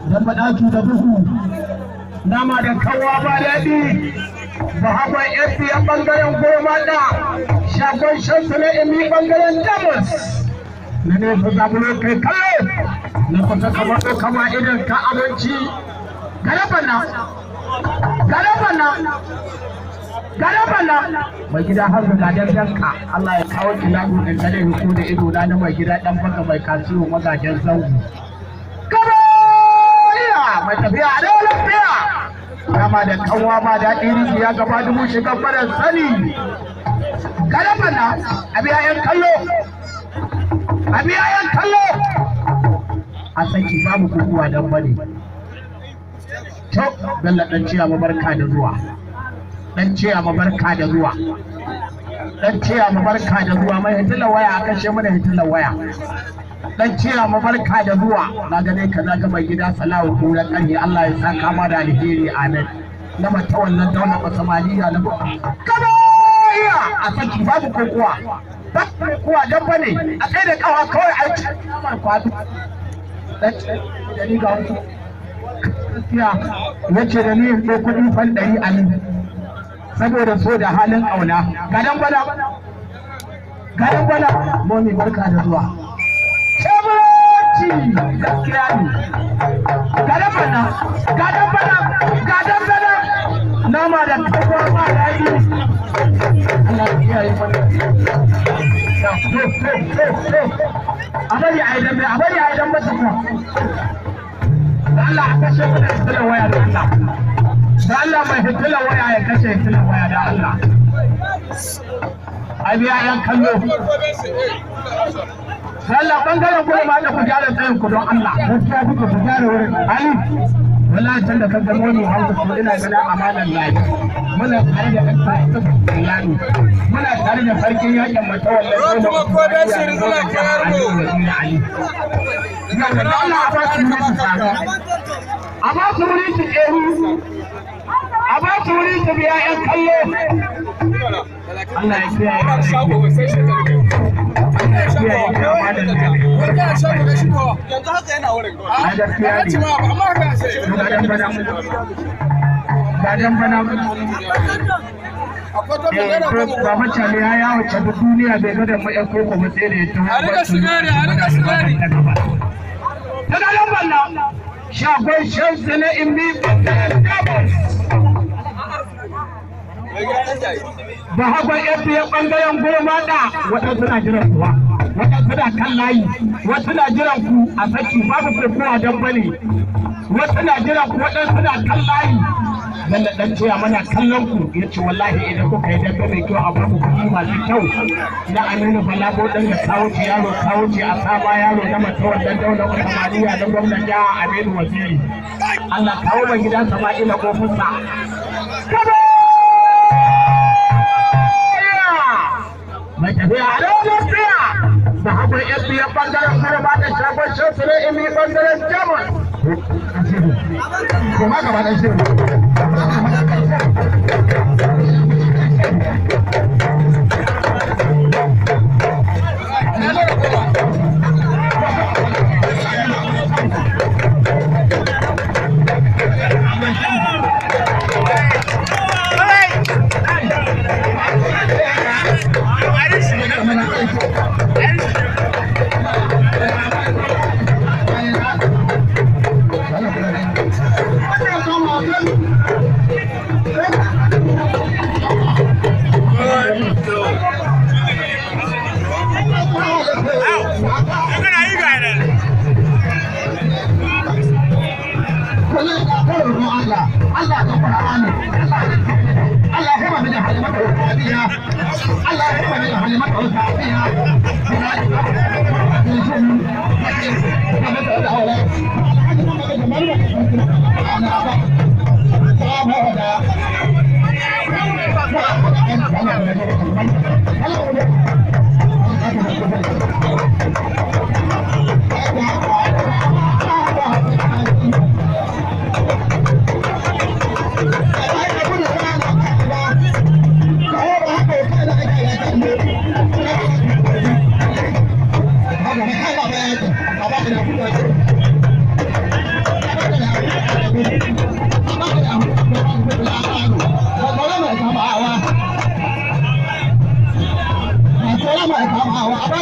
Dan baɗaki da duhu. Nama da kawa ba daɗi. Bahagon FB a ɓangaren goma da shagon shansu na imi ɓangaren Jamus. Na nesa zaburo kai kallo. Na kusa kamar kama idan ka abinci. Garabana. Garabana. Garabana. Mai gida har da dandanka. Allah ya kawo kilabu ɗin gare ku da ido na mai gida ɗan baka mai kasuwa magajen zango. Gaba! Mai tafiya a lafiya. Dama da kanwa ba daɗi rijiya gaba dubu shiga farar sani. Garabana. A biya 'yan kallo. A biya 'yan kallo. A saki babu kokowa don bane. To, Bello ɗan ciya barka da zuwa. Dan ciya barka da zuwa. Dan ciya barka da zuwa mai hitilar waya a kashe mana hitilar waya. Dan ciya barka da zuwa. Na gane ka na ga mai gida Salahu kura ƙarfi Allah ya saka ma da alheri amin. Na mata wannan daular Usmaniya na Kaba iya a saki babu kokowa. Babu kokowa dan bane a tsaye da kawa kawai a ci kwado. Dan da ni ga wasu gaskiya yace da ni ko kuɗi fan ɗari a nan saboda so da halin ƙauna gadan bana gadan bana momi barka da zuwa shabuci gaskiya ne gadan bana gadan bana gadan bana nama da kawo ba daɗi Allah ya kiyaye mana a bari a yi dambe a bari a yi dambe ta kuma Allah a kashe mana hitilar waya da Allah. Da Allah mai hitilar waya ya kashe hitilar waya da Allah. A biya ‘yan kallo. Da Allah ɓangaren gudu ma da ku gyara tsayin ku don Allah. Gaskiya kuka ku gyara wurin. Ali, wallahi tun da ka gano ni hausa ko ina ganin amanar lafi. Muna tare da ɗan Lami. Muna tare da sarkin yakin matawallan Ali. A ba su wuri su ƙeru, a ba su wuri su biya 'yan kallo. Allah ya kiyaye. Gadan bana. Baba Cale ya yawace duk duniya bai ga da mu ƴan koko ba sai da ya taho. A riga sigari, a riga sigari. Daga lambar nan, shagon shamsu na imbi ɓangaren Jamus. Bahagon yan biyan ɓangaren goma da waɗansu na jiran kuwa. Waɗansu na kan layi, wasu na jiran ku a saki babu kokowa don bane. Wasu na jiran ku waɗansu na kan layi. Bello dan cewa mana kallon ku ya ce wallahi idan kuka yi dambe mai kyau a baku kuɗi masu kyau na Aminu Balabo dan da kawo ce yaro kawo ce a saba yaro na matawallan daular Usmaniya na gwamnan jiha Aminu Waziri. Allah kawo mai gidan Sama'ila kofinsa. Kabo! Mai tafiya a lafiya da hagun yan biyan bangaren kurma da shagon shamsu na imi bangaren Jamus. Koma gaba ɗan shirin. Ba